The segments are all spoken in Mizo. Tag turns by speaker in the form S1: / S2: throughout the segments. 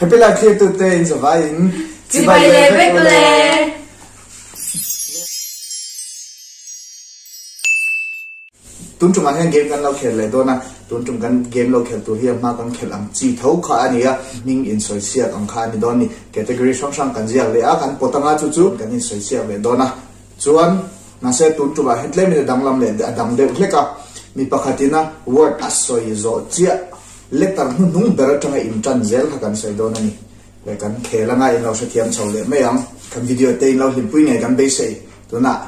S1: Happy Life thlirtute in zavaiin
S2: Chibai le vek ule!
S1: Tun tumah hian game kan lo khel leh dawn a, tun tum kan game lo khel tur hi a hma kan khelh ang chi tho kha a ni a, hming insawi siak ang kha a ni dawn a ni. Category hrang hrang kan ziak leh a, kan pawt anga chu chu kan insawi siak leh dawn a. Chuan, mahse tun tumah hian tlemin a danglam leh a dang deuh hlek a, mi pakhatin a word a sawi zawh chiah letter hnuhnung ber atanga intan zel kha kan sawi dawn a ni. Leh kan khel anga in lo hrethiam chho leh mai ang. Kan video te in lo hlimpui ngei kan beisei. Tunah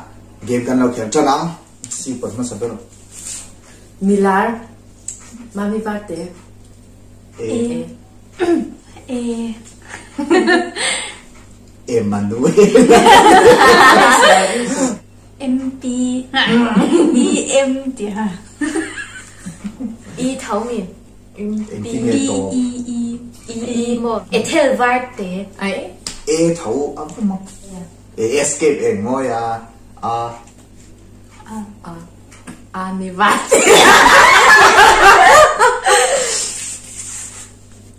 S1: game kan lo khel tan ang. Si pawt hmasa ber.
S3: Milar Mami Varte.
S1: E.
S2: E.
S1: Emmanuel.
S2: M P E M tia.
S4: E tho mi.
S1: Engtin nge
S4: P
S1: tawp?
S4: E E E E maw. Ethel Varte.
S3: Ai.
S1: E tho a va mak. E escape eng mawi a. A.
S3: A A ni Varte.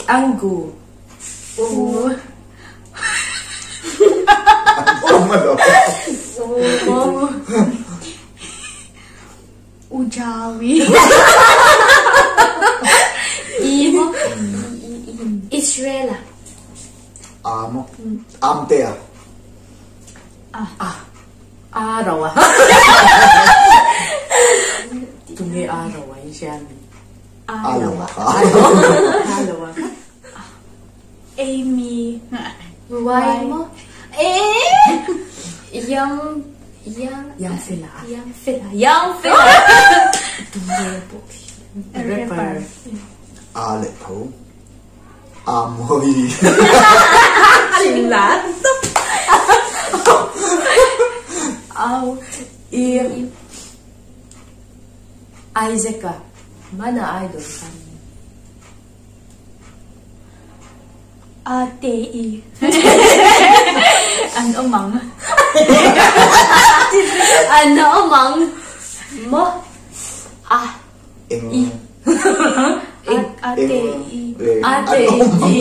S3: Angu.
S4: U.
S1: Awm a lo.
S4: U.
S2: Ujawi.
S4: I maw. Israel a.
S1: A maw. Amte a.
S3: A. A ro a. Tunge a ro a i hria mi?
S1: A lo a.
S3: A lo a.
S2: Amy.
S4: Y maw. E. Yang Yang
S3: Yang Fela.
S4: Yang Fela. Yang Fela. Tunge pawh khi.
S3: Rapper.
S1: A leh tho. A mawi.
S3: Chinlan. Au i Isaac a. Mana idol kha.
S2: A T I. An awm ang.
S4: An awm ang. Maw. A.
S1: Eng.
S4: I.
S2: A T I.
S4: A T I.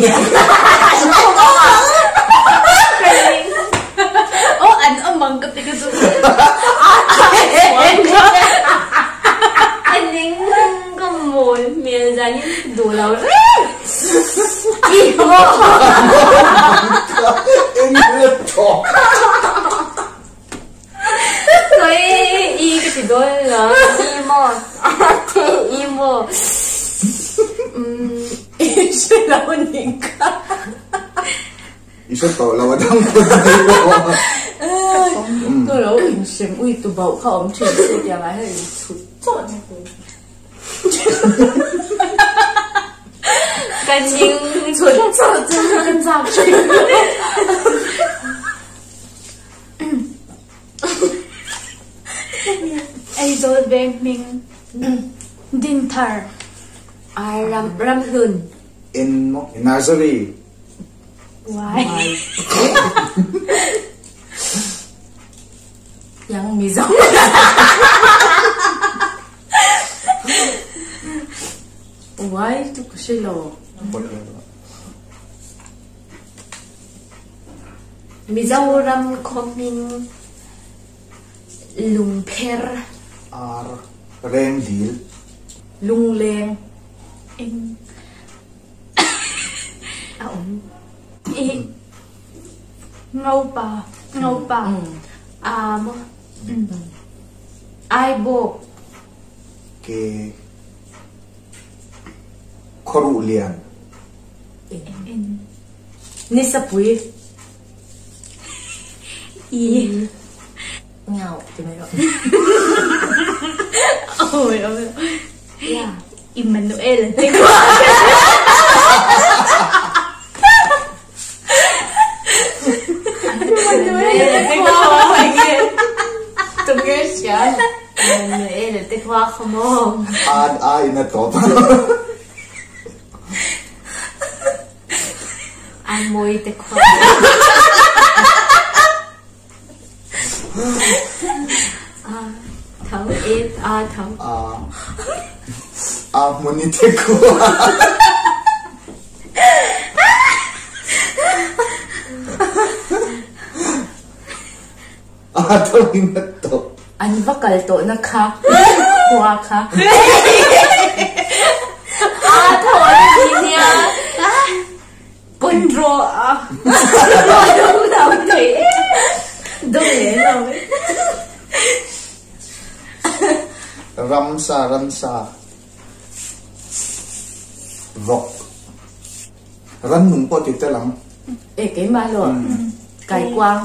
S2: Oh, an awm ang ka ti ka chu.
S4: A ning ka mawi hmel zanin duh lo reng. I maw.
S1: Eng let tawh.
S4: Koi i ka ti dawn lo. I maw. A T I maw.
S3: I hre lo ning kha.
S1: I hre tawh lo a dang pawh ni lo a.
S3: Ka lo inhrem ui tu bauh kha awm thin se tiang ah hian in chhut chawt na tur.
S4: Ka ning
S3: chhut chawt chu ka chak thin.
S2: Aizawl veng hming Dinthar.
S4: Ar ram Ramhlun.
S1: En maw Nursery.
S2: Why?
S3: Yang Mizo. Why chu ka hre lo.
S4: Mizoram khaw hming Lungpher.
S1: Ar reng dil.
S3: Lungleng.
S2: Eng a awm. I Ngopa Ngopa.
S4: A maw. Aibawk.
S1: Ke Khawruh lian.
S2: En.
S3: Nisapui.
S2: I.
S3: Ngau ti mai rawh.
S2: Oi oi.
S4: Yeah.
S2: Emmanuel.
S4: Emmanuel te khua
S3: Tunge hria.
S4: Emmanuel te khua kha maw.
S1: A a in a tawp.
S4: A mawi te khua.
S1: Ahmuni te khua. A tho in a tawp.
S3: An va kal tawhna kha khua kha.
S4: A tho a ni nia. Pawn rawh a. Dawng lo thei em. Dawng leh lo e.
S1: Ramsa ransa. Vawk. Rannung pawh ti tel ang.
S3: E keimah lo. Kaikuang.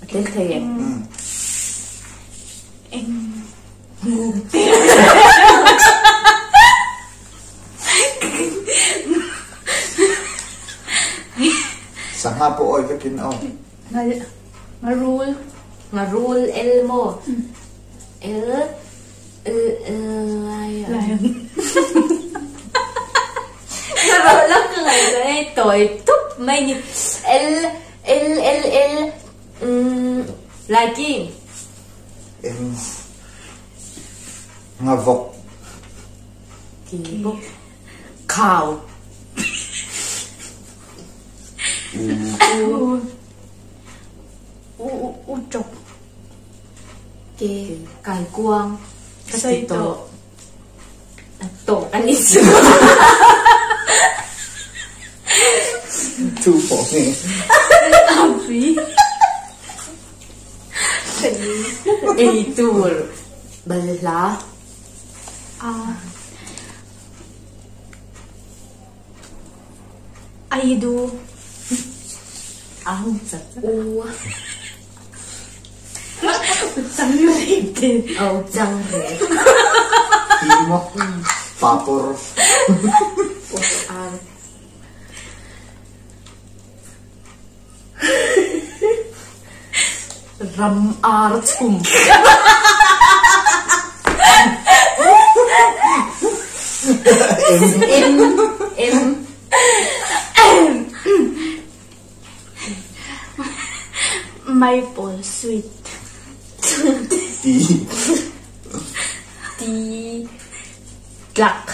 S3: A tel thei em?
S2: Eng.
S1: Sangha pawh awi vekin aw.
S2: Ngarul.
S4: Ngarul el maw? El el el lai a. Ngarul lam ka ngaihtuah hei tawi tup mai ni. El el el el umm laiking.
S1: Eng ngavawk.
S3: Ki bawk. Khau.
S1: U.
S2: U u u chawp.
S4: Ke. Kaikuang.
S2: Ka ti tawh.
S4: A tawh a ni chu.
S1: Thu pawh nge.
S2: A pui.
S3: Ei tur balhla.
S2: A. Aidu.
S3: Ang chat.
S4: U.
S2: Chang rek te.
S4: Au chang rek.
S1: Pi maw? Papawr.
S4: Ar.
S3: Ram ar chhum.
S4: M. M.
S2: Maple sweet.
S1: Ti.
S4: Ti. Tlak.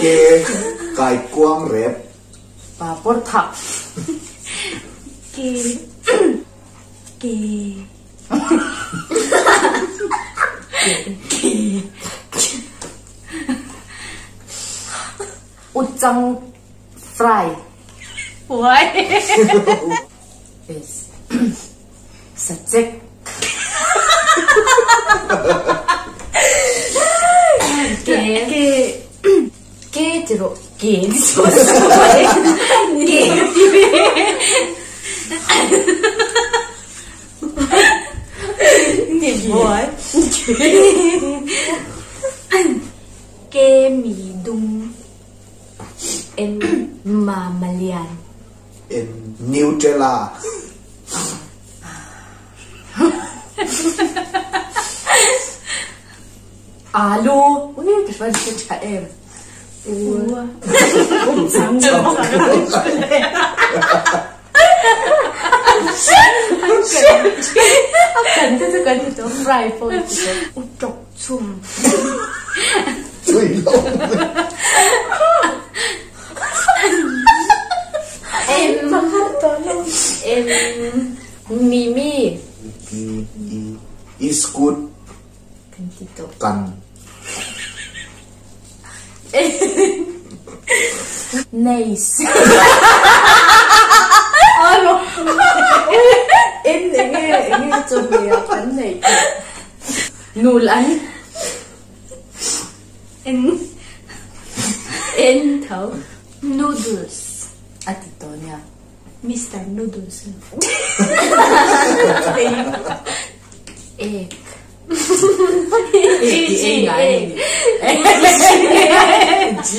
S1: Ke kaikuang rep.
S3: Papawr thak.
S2: Ke. Ke. Ke.
S3: Uchang fry.
S2: Why?
S3: Sachek.
S4: Ke.
S2: Ke.
S4: Ke ti rawh. Ke ni chu. Ke. Ni buai.
S2: Ke mi dum.
S4: M Mamalian.
S1: N Nutella.
S3: Alu. Ui ka hruai hre tha em.
S2: U.
S3: A kan te chu kan ti tawh fry pawh i ti tawh.
S2: U tawk chhum.
S1: Tui lo.
S4: M M Mimi.
S1: I I Iskut.
S4: Kan ti tawh.
S1: Kan.
S4: Nice.
S3: En enge enge chawhmeh ah kan neih tawh. Nul an.
S2: En.
S4: En tho.
S2: Noodles.
S3: A ti tawh nia.
S2: Mister Noodles.
S4: Ek.
S3: G G A G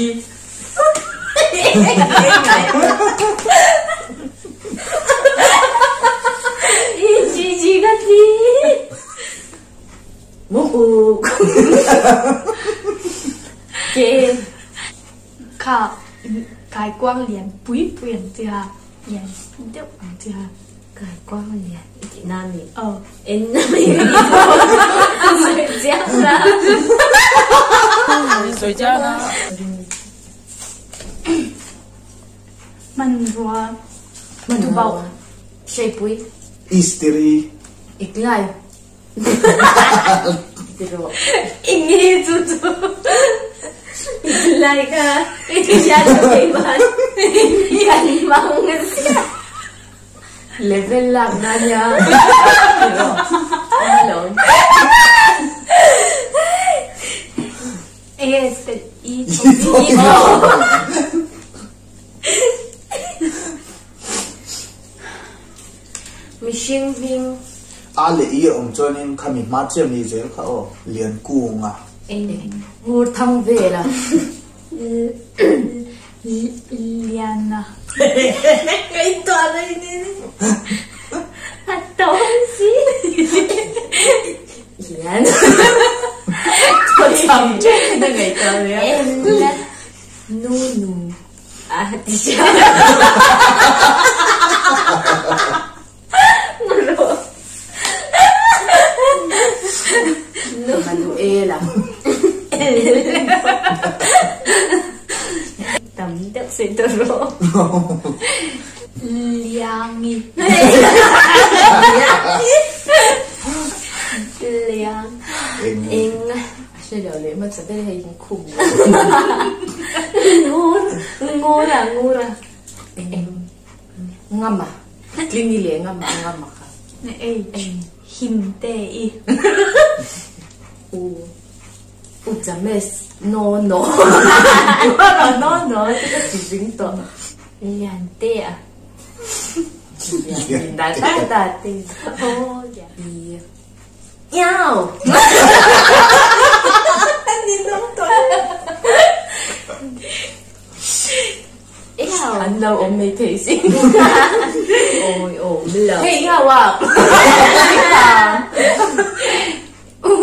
S4: G G ka ti.
S3: Muk.
S4: Ke.
S2: Kha kaikuang lian pui pui ang chi ha. Lian deuh ang chi ha.
S4: Kaikuang lian i tih na mi?
S2: Aw.
S4: En na mai sawi chiang la.
S5: Sawi chiang la.
S2: Hmanrua. Tubauh.
S4: Hreipui.
S1: Istiri.
S4: Iklai. Tiro. Ingi chu chu. Iklai kha i hriat lo keimah kan mang sia.
S3: Level lak na nia. Tiro. Awm lo.
S2: Enge spell i
S4: Mihring hming.
S1: A leh i a awm chuanin khami hma chiah mi zel kha aw, Liankunga.
S3: Ngur thang vel a.
S2: Liana.
S4: Ka intuah na in in. A tawn si. Lian.
S3: Cham chen a ngaihtuah ve a.
S4: Nu nu. A ti chiah.
S3: Manuela.
S4: Tam deuh sei ta rawh.
S2: Liangi.
S4: Liang. Eng.
S3: A hre lo leh hmasa ber hei in khum.
S4: Ngur. Ngura ngura.
S3: Eng. Ngama. Tlingi leh ngama ngama kha.
S2: H. Him te i.
S3: U. U James. No no. No no te ka ti zing tawh.
S4: Lian te a.
S3: Lian da da da te.
S4: Oh ya.
S3: I. Iau.
S4: Iau.
S3: An lo awm mai thei si.
S4: Awi awm lo.
S3: Hei iau a.
S4: U.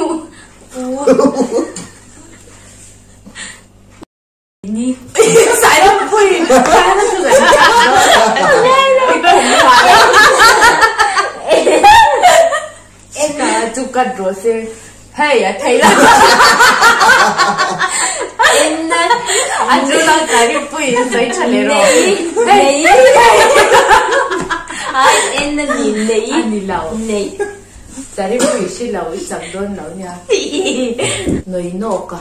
S2: Ni.
S3: Sai lam pui. Sai lam pui. Ka chu kat rawh se. Hei a thei lo.
S4: En na.
S3: A chu lang ka ri pui sawi tha leh rawh.
S4: Nei. Ai en na ni nei.
S3: A ni lo.
S4: Nei.
S3: Ka ri pui hri lo i chak dawn lo nia. Noi nawk a.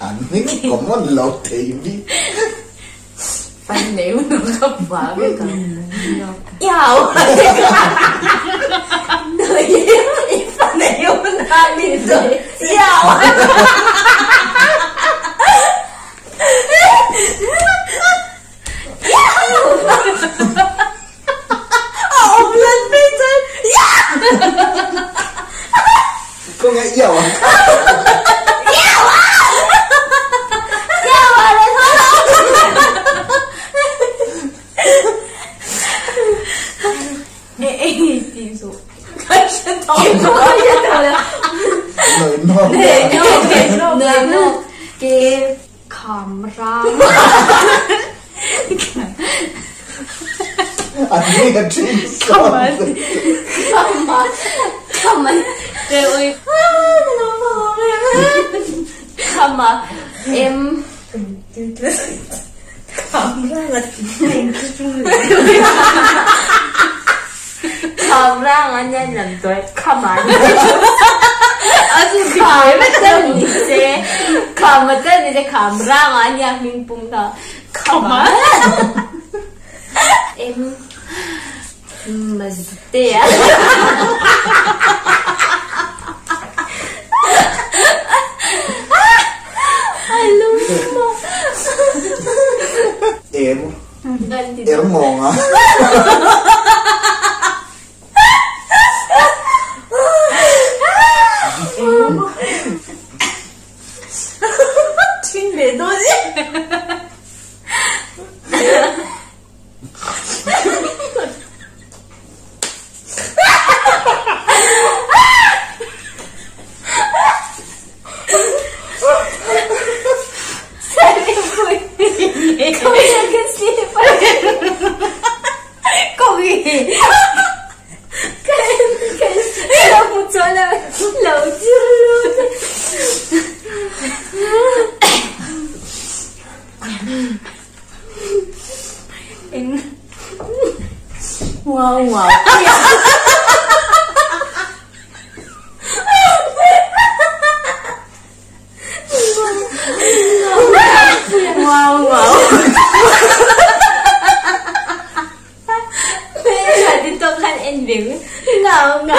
S1: An hming common lo thei mi.
S3: Fan nei u nu ka hma vek ang. Iau!
S4: Noi i fan nei u na ni chu
S3: iau! A awm lan phei chuan iau!
S1: Khawngaih iau ang.
S4: Iau a! Iau a le tho lo.
S2: E e ti zu.
S3: Ka hre tawh lo.
S4: Ka hre tawh lo.
S1: Noi nawk.
S4: Noi nawk. Noi nawk. Ke.
S2: Kham rang.
S1: An hming a thin sawn.
S4: Kham a. Kham a. Ui. Kham a. Em.
S3: Kham rang a.
S4: Kham rang a nia lam tawi kham a.
S3: A
S4: Kham a ni se. Kham a ni se kham rang a nia hming pum kha. Kham a. Em. Mazte a.
S1: Em. Er ngawng a.
S3: Thin leh dawn e. Ngau ngau. Ngau ngau. Ngau ngau.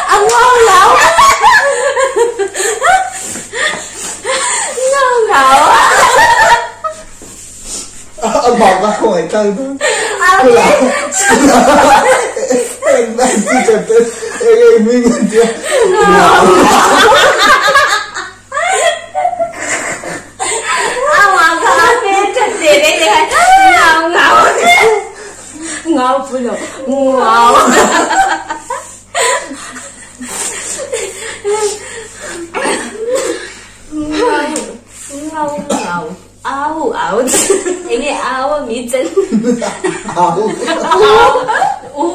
S3: A ngau ngau. Ngau ngau.
S1: A bak a khawngaih tlang dawn. Engmah teacher te eng eng hming an tia. Ngau
S3: ngau. Ngau pula. Ngau. Ngau ngau. Au au. Enge au a mi chen.
S1: Au.
S3: U.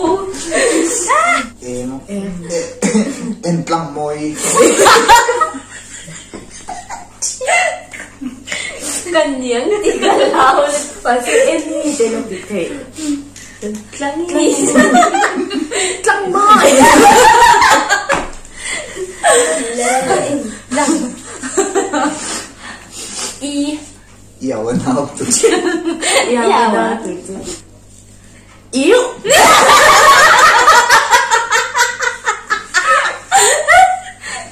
S1: Eng. En tlang mawi.
S4: Kan niang ti ka lau le
S3: Mahse en ni te lo ti theih.
S4: Tlang ni.
S3: Tlang mai.
S4: Lang. I.
S1: Iau a nau tu.
S3: Iau a nau tu chu. Iu.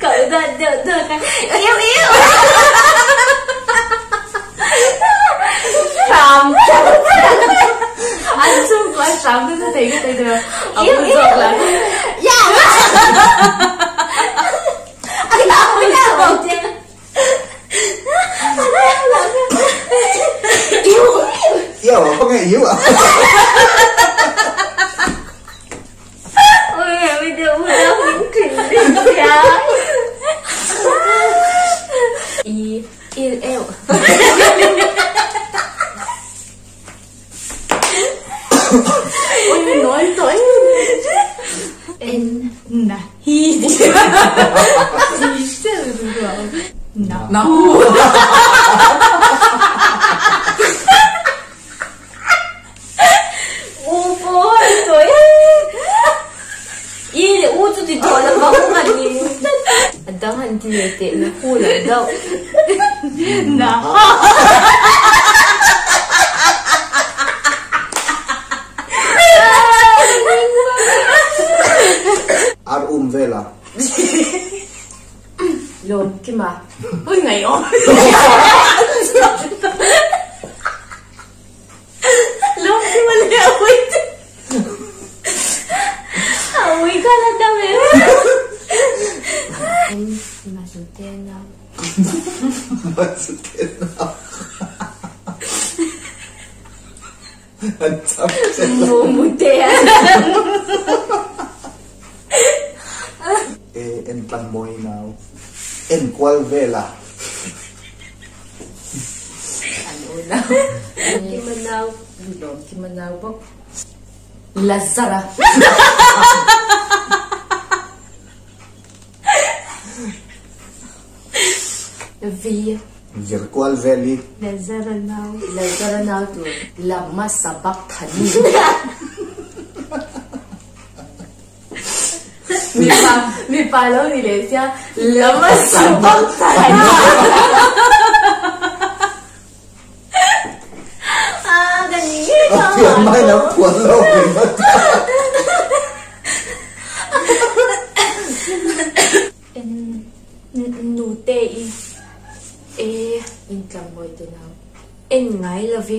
S4: Cậu ra được được cái yêu yêu.
S3: Ram. An chung ko a hram nasa thei ka thei tur a mu zawk la.
S4: Ya.
S1: Iau a khawnge iu a.
S4: I il eu.
S3: Ôi nói tối.
S2: En na hi. Na.
S3: Na.
S4: U pawh tawi. I leh u chu ti tawh lo vang a ni. A dang han ti leh teh na hu loh deuh.
S2: Na.
S1: Ar um vel a.
S3: Lawm kima. Ui ngaih awm. Lawm kima leh a ui te.
S4: A ui kha la dam em. Mazute nau.
S1: Mazute nau. An cham che la.
S4: Mumute a.
S1: E en tlang mawi nau. En kual vel a.
S3: An u nau. Kima nau. Lawm kima nau bawk. Lazara.
S4: V.
S1: Vir kual vel i.
S2: Lazara nau.
S3: Lazara nau tur lama sabak thani. Mipa mipa lo ni leh sia lama sabak thani.
S1: A pian mai lo phuan lo ve mat.
S2: En nute i
S4: e
S3: in tlang mawi te nau.
S4: En ngai lovi.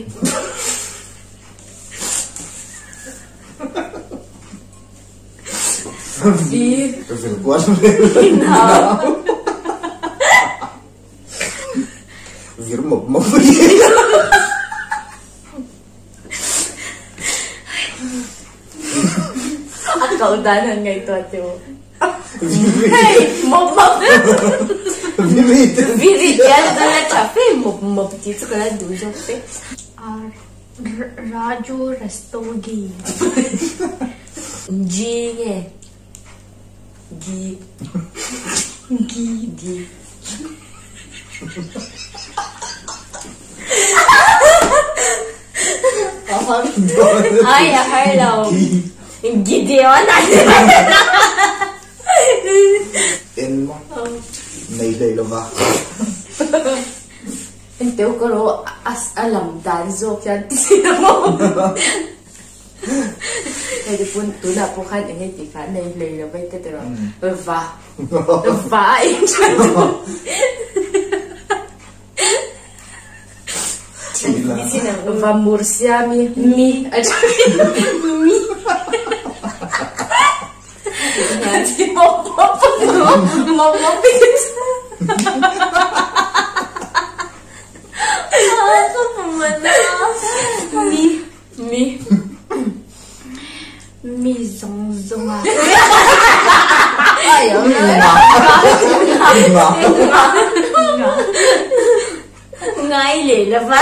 S3: Vi.
S1: Vir kual vel nau. Vir mawp mawp i.
S3: A koh dan han ngaihtuah teh u.
S1: Hei
S3: mawp mawp.
S1: Viri te.
S4: Viri te a la tha fe mawp mawp tih chu ka la duh zawk fe.
S2: Raju Rastogi.
S4: G nge Gi.
S2: Gi.
S4: Gi.
S1: A har dawn.
S4: Ai a har lo. Gideon a
S1: En maw? Nei hlei lova.
S3: En teu ka ro a lam dan zawk hian ti si lo maw? Hei te pun tunah pawh khan eng nge tih kha nei hlei lo vai ka ti rawh. Va va a in than chu. Va mur sia mi mi a mi.
S2: Mi Mi Mi zawng zawng a.
S4: Ngai leh lo va.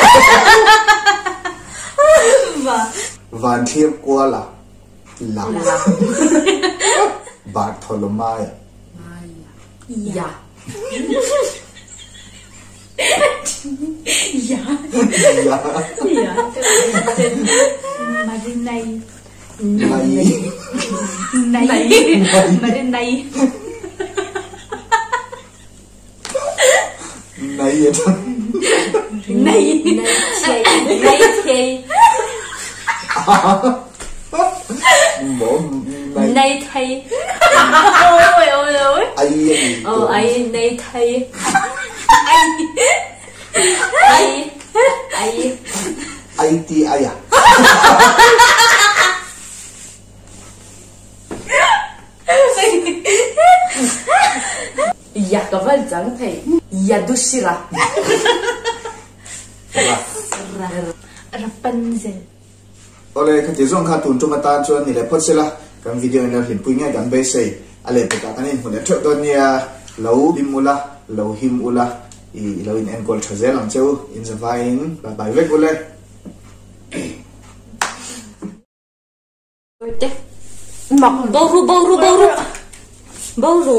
S1: Van thlir kual a. La. Bartholomaia.
S3: Ya.
S2: Ya.
S1: Ya.
S2: Ya. Marinai.
S1: Nai.
S2: Nai. Marinai.
S1: Nai atang.
S4: Nai. Nai thei.
S1: Maw nai.
S4: Nai thei. Ôi ôi ôi.
S1: Ai a ni.
S4: Aw ai nai thei. Ai. Ai. Ai.
S1: Ai ti ai a.
S3: Ya ka van chang thei. Yadushira.
S1: Ra.
S2: Rapunzel.
S1: Awle, khati zawng kha tun tum atan chuan ni leh phawt sela, kan video in lo hlimpui nge kan beisei a leh pekah kan inhmu leh theuh dawn nia, lo hlim ula, lo him ula, i lo in enkawl tha zel ang che u, in zavaiin bye bye vek ule.
S4: Bo ru bo ru bo ru bo ru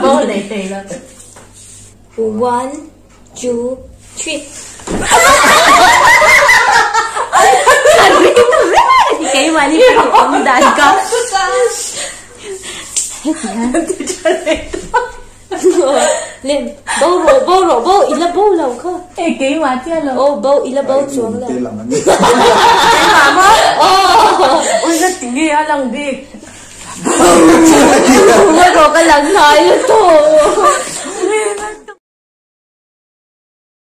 S2: Bo leh thei lo.
S4: One, two, three. Keimahni pawh awm dan ka. Lem bo rawh bo rawh bo i la bo lo kha.
S2: E keimah chiah lo.
S4: Aw bo i la bo chuang lo.
S3: Keimah maw? Aw. Ui na ti nge a lang bik.
S4: Bo rawh ka lang hnai lutuk.